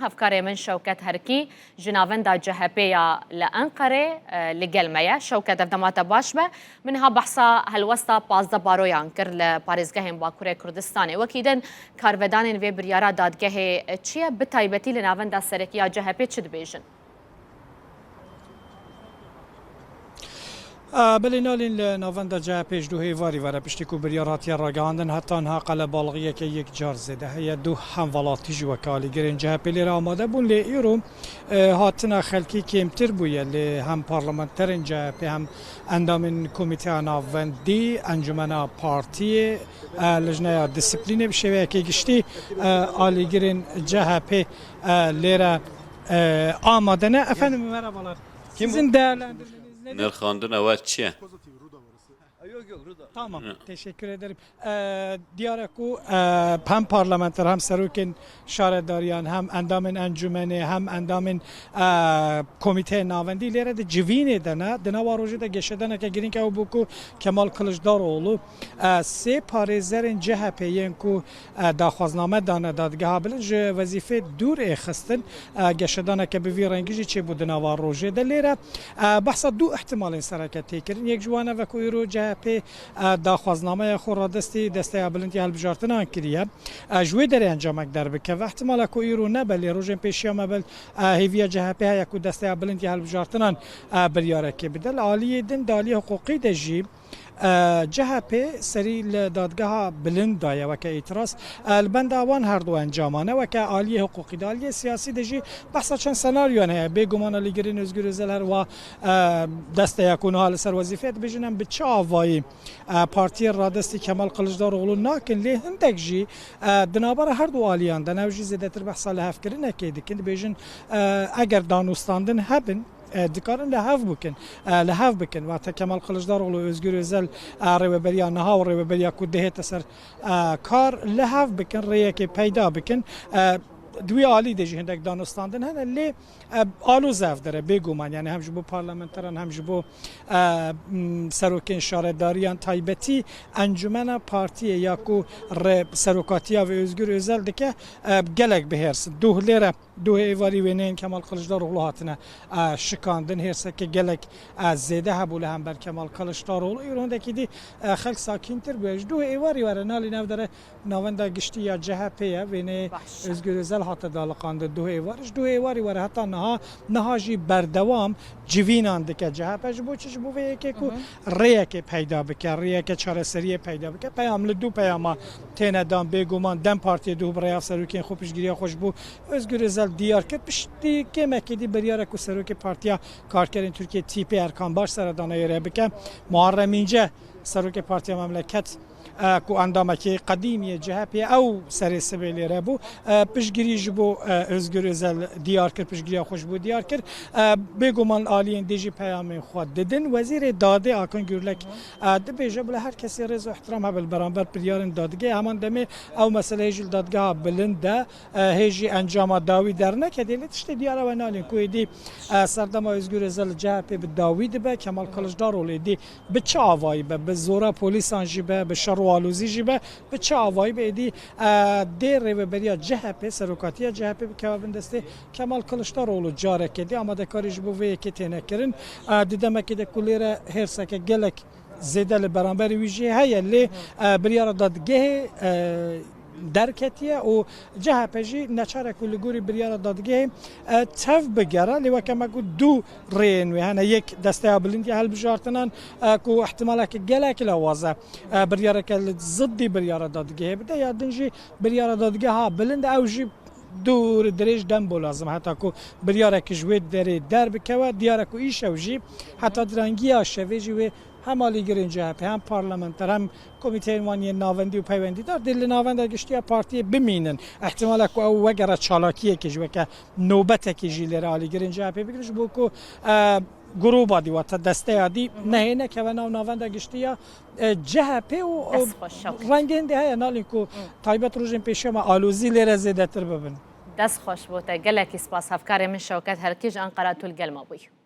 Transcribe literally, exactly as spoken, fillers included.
Hevkarê min Şewket Herkî ji navenda C H P ya li Enqerê, e, li gel me ye. Şewket, ev dema te baş be. Min ha behsa helwesta pazdeh baroyan kir li parêzgehên Bakurê Kurdistanê. Wekî din karvedanên vê biryara dadgehê çi ye? Bi taybetî li navenda serekî ya C H P çi dibêjin? Belê Nalîn, li navenda C H P ji du hêvarî were, piştî ku biryar hatiye ragihandin, heta niha qelebalixiyeke yekcar zêde heye. Du hemwelatî jî weke alîgirên C H P lêre amade bûn, lê îro, e, hatina xelkî kêmtir bûye. Lê hem parlamenterên C H P hem endamên Komîteya Navendî, Encûmena Partiyê, e, Lijneya Disiplînê bi şêweyekê giştî, e, alîgirên C H P, e, lêre, e, amade ne. Efendim, merhabalar. Kim bu? Sizin değerlendirmeniz nedir? Nirxandina we çi ye? Tamam, teşekkür ederim. Ee, diyar e ku, e, hem parlamenter, hem serokên şaredariyan, hem endamên encûmenê, hem endamên, e, komîteyê navendî lêre di civînê de ne. Di nava rojê de geşedaneke girîng ew bû ku Kemal Kılıçdaroğlu, e, sê parêzerên C H P yên ku, e, daxwazname dane dadgeha bilind ji wezîfê dûr ê xistin. E, geşedaneke bi vî rengî jî çêbû di nava rojê de. Lêre, e, behsa du ihtimalên sereke tê kirin. Yek ji wan e ku îro C H P, e, daxwaznameya xwe radestî Desteya Bilind ya Hilbijartinan kiriye. E, ji wê derê encamek derbikeve. Ihtimala ku îro nebe, lê rojên pêşiya me bel, e, hêviya C H P heye ku Desteya Bilind ya Hilbijartinan, e, biryarekê bide. Li aliyê din, di aliyê hiqûqî de jî, E, C H P serî li dadgeha bilind daye weke îtiraz. E, li benda wan her du encaman e, weke aliyê hiqûqî de, aliyê siyasî de jî behsa çend senaryoyan heye. Bêguman alîgirên Ozgur Özel her wa, e, desteya ku niha li ser wezîfê ye, dibêjin em bi çi avayî, e, partiyê radestî Kemal Kılıçdaroğlu nakin, lê hindek jî, e, di navbera her du aliyan de ne, ew jî zêdetir behsa lihevkirinekê dikin, dibêjin, e, eger danûstandin hebin, e, dikarin li hev bikin, e, li hev bikin. Wate Kemal Kılıçdaroğlu, Özgür Özel, e, rêveberiya niha û rêveberiya ku dihête ser, e, kar li hev bikin, rêyekê peyda bikin. E, di wî alî de jî hindek danûstandin hene, lê, e, aloz ev dere bêguman, yani hem ji bo parlamenteran hem ji bo, e, m, serokên şaredariyan taybetî encûmena partiyê ya ku re-, serokatiya vê Özgür Özel dike, e, gelek bihêrsin. Duh lêre. Duh êvarî wêneyên Kemal Kılıçdaroğlu hatine, e, şikandin. Hêrseke gelek, e, zêde hebû li hember Kemal Kılıçdaroğlu. Îro hindekî dî, e, xelk sakîntir bûye. Ji duh êvarî were Nalîn, ev dere navenda giştî ya C H P ye. Wêneyê Özgür Özel hate daliqandin duh êvarî. Ji duh êvarî were heta niha, niha jî berdewam civînan dike C H P. Ji bo çi? Ji bo vê yekê ku rêyekê peyda bike, rêyeke çareseriyê peyda bike. Peyam li du peyama têne dan. Bêguman DEM Partiyê duh bi rêya serokên xwe piştgiriya xwe ji bo Özgür Özel diyar kir. Piştî kêmekê dî biryare ku serokê Partiya Karkerên Tirkiyê, T P, Erkan Baş seredana wê re bike. Muharrem İnce, serokê Partiya Memleket, e, ku endamekî qedîmî yê C H P ye, ew serê sibê lêre bû. E, piştgirî ji bo, e, Özgür Özel diyar kir, piştgiriya xwe ji bo diyar kir. E, bêguman aliyên dê jî peyamên xwe didin. Wezîrê Dadê Akın Gürlek, e, dibêje bila her kesî rêz û ihtiram hebe li beramber biryarên dadgehê. Heman demê ew meseleyê jî li dadgeha bilind e. E, hê jî encama dawî derneketê, lê tiştê diyar e we Nalîn ku êdî, e, serdema Özgür Özel li C H P bi dawî dibe, Kemal Kılıçdaroğlu êdî bi çi avayî be, bi zora polîsan jî be, bi şer û alozî jî be, bi çi avayî be êdî, e, dê rêveberiya C H P, serokatiya C H P bikeve bin destê Kemal Kılıçdaroğlu. Careke dî amadekarî ji bo vê yekê têne kirin. E, di demekê de ku lêre hêrseke gelek zêde li beramberî wî jî heye, lê, e, biryara dadgehê, e, derketiye û C H P jî neçar e ku li gorî biryara dadgehê, e, tev bigere. Lê weke me got, du rêyên wê hene. Yek Desteya Bilind ya Hilbijartinan, e, ku ihtimaleke gelek lawaz e, e, biryareke li ziddî biryara dadgehê bide, ya din jî biryara dadgeha bilind e, ew jî dûr dirêj dem bo lazim heta ku biryareke ji wê derê derbikeve. Diyar e ku îşev jî heta dirangiya şevê jî wê hem alîgirên C H P, hem parlamenter, hem komîteyên wan yên navendî û peywendîdar dê li navenda giştî ya partiyê bimînin. Îhtimal e ku ew wegere çalakiyekê jî, weke nobetekê jî lêre alîgirên C H P bigirin, ji bo ku, e, grûba dî, wate desteya dî nehêne keve nav navenda giştî ya, e, C H P û, e, Dest xweş, Şewket. Rengên dî heye, Nalîn, ku taybet rojên pêşiya me alozî lêre zêdetir bibin. Dest xweş bo te. Gelekî spas. Hevkarê min Şewket Herkî ji Enqera tu li gel me bûyî.